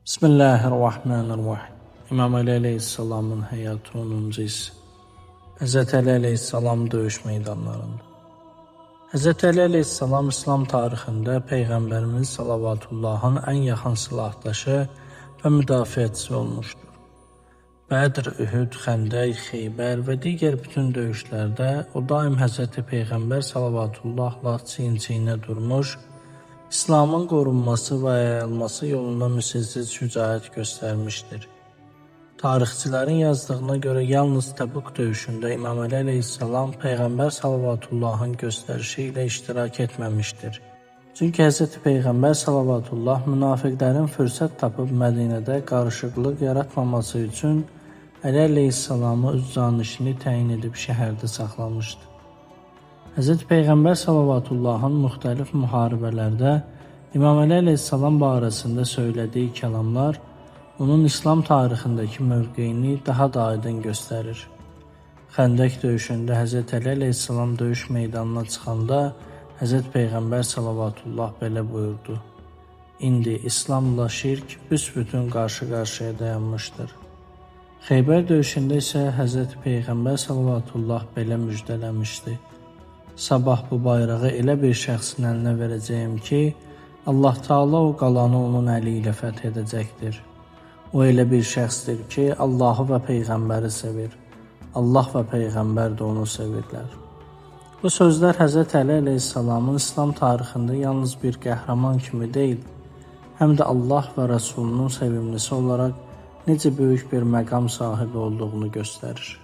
Bismillahirrahmanirrahim. İmam Əli əleyhissalamın həyatı 10-cu hissə. Həzrət Əli əleyhissalam döyüş meydanlarında. Həzrət Əli əleyhissalam İslam tarixində Peyğəmbərimiz salavatullahın ən yaxın silahdaşı və müdafiəçisi olmuşdur. Bədr, Ühüd, Xəndək, Xeybər və digər bütün döyüşlərdə o daim Həzrəti Peyğəmbər salavatullahla çiyin-çiyinə durmuş, İslamın qorunması və yayılması yolunda misilsiz şücaət göstərmişdir. Tarixçilərin yazdığına görə yalnız Təbuk döyüşündə İmam Əli əleyhissalam Peyğəmbər salavatullahın göstərişi ilə iştirak etməmişdir. Çünki Həzrəti Peyğəmbər salavatullah münafiqlərin fürsət tapıb Mədinədə qarışıqlıq yaratmaması üçün Əli əleyhissalamı öz canişini təyin edib şəhərdə saxlamışdı. Həzrəti Peyğəmbər salavatullahın müxtəlif müharibələrdə İmam Əli əleyhissalam barəsində söylədiyi kəlamlar onun İslam tarixindəki mövqeyini daha da aydın göstərir. Xəndək döyüşündə Həzrət Əli əleyhissalam döyüş meydanına çıxanda Həzrət Peyğəmbər salavatullah belə buyurdu: İndi İslamla şirk büsbütün qarşı-qarşıya dayanmışdır. Xeybər döyüşündə isə Həzrət Peyğəmbər salavatullah belə müjdələmişdi: Sabah bu bayrağı elə bir şəxsin əlinə verəcəyəm ki, Allah Taala o qalanı onun əli ilə fəth edəcəkdir. O elə bir şəxsdir ki, Allahı və Peyğəmbəri sevir. Allah və Peyğəmbər də onu sevirlər. Bu sözlər Həzrət Əli əleyhissalamın İslam tarixində yalnız bir qəhrəman kimi deyil, həm də Allah və Rəsulunun sevimlisi olaraq necə böyük bir məqam sahibi olduğunu göstərir.